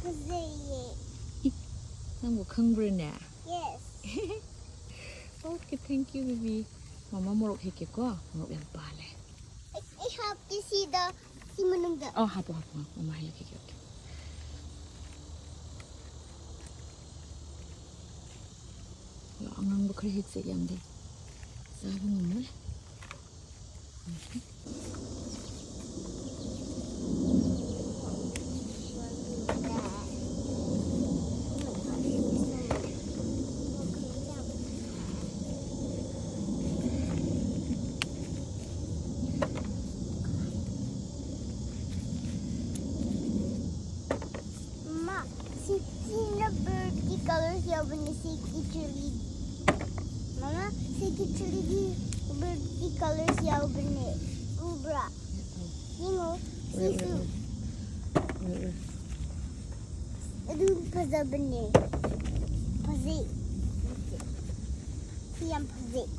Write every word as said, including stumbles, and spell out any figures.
ꯐꯖꯩꯌꯦ꯫ ꯅꯪꯕꯨ ꯈꯪꯕ꯭ꯔꯥꯅꯦ? Yes. Okay, thank you, baby. ꯃꯃꯥ ꯃꯣꯔꯣꯛ ꯍꯦꯛꯀꯦꯀꯣ꯫ ꯃꯣꯔꯣꯛ ꯌꯥꯝ ꯄꯥꯜꯂꯦ꯫ ꯑꯩ ꯍꯥꯞꯀꯦ ꯁꯤꯗ, ꯁꯤ ꯃꯅꯨꯡꯗ꯫ ꯑꯣ, ꯍꯥꯞꯄꯣ, ꯍꯥꯞꯄꯣ, ꯍꯥꯞꯄꯣ꯫ ꯃꯃꯥ ꯍꯦꯛꯂꯛꯈꯤꯒꯦ꯫ Okay. ꯑꯉꯥꯡꯕ ꯈꯔ ꯍꯦꯛꯁꯦ, ꯌꯥꯝꯗꯤ ꯆꯥꯕ ꯉꯝꯃꯣꯏ꯫ ꯃꯃꯥ, ꯁꯤ, ꯁꯤꯅ birdꯀꯤ colours ꯌꯥꯎꯕꯅꯦ, ꯁꯤꯒꯤ cherry꯫ ꯃꯃꯥ, ꯁꯤꯒꯤ cherryꯗꯤ birdꯀꯤ colours ꯌꯥꯎꯕꯅꯦ꯫ ꯎꯕ꯭ꯔꯥ? ꯌꯦꯡꯉꯣ, ꯁꯤꯁꯨ꯫ ꯑꯗꯨ ꯐꯖꯕꯅꯦ꯫ ꯐꯖꯩ꯫ ꯁꯤ ꯌꯥꯝ ꯐꯖꯩ꯫